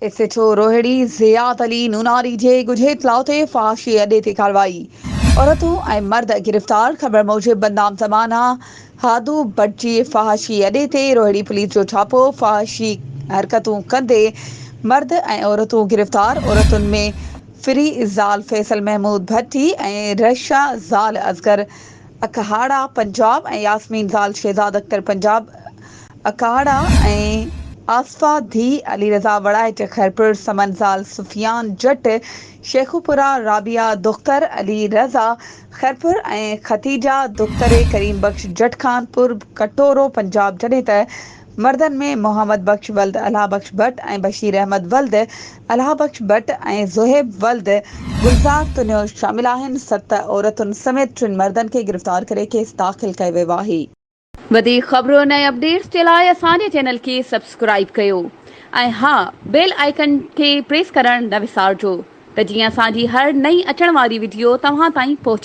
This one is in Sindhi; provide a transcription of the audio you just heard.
S H O Rohri Ziyad Ali Nonari جي ڳجهي اطلاع تي فحاشي اڏي تي ڪارروائي، عورتون ۽ مرد گرفتار، خبر موجب بدنام زمانه هادو بٽ جي فحاشي اڏي تي روهڙي پوليس جو ڇاپو، فحاشي حرڪتون ڪندي مرد ۽ عورتون گرفتار، عورتن ۾ فري زال فيصل محمود ڀٽي ۽ رشا زال اصغر اکهاڙا پنجاب ۽ ياسمين زال شهزاد اختر پنجاب اکاڙا ۽ آصفه ڌيء علي رضا وڙائچ خيرپور، سمن زال سفيان جٽ شيخوپوره، رابعه دختر علي رضا خيرپور ۽ خديجه دختر ڪريم بخش جٽ خانپور ڪٽورو پنجاب جڏهن ته مردن ۾ محمد بخش ولد الهه بخش ڀٽ ۽ بشير احمد ولد الهه بخش ڀٽ ۽ زوهيب ولد گلزار تنيو شامل آهن، ست عورتن سميت ٽن مردن کي گرفتار ڪري ڪيس داخل ڪيو ويو آهي. وڌيڪ خبرن ۽ اپڊيٽس جي لاء اسان جي چينل کي سبسڪرائيب ڪيو ۽ ها بيل آئيڪن کي پريس ڪرڻ نه وسارجو ته جيئن اسان جي هر نئين اچڻ واري وڊيو توهان تائين پهچي.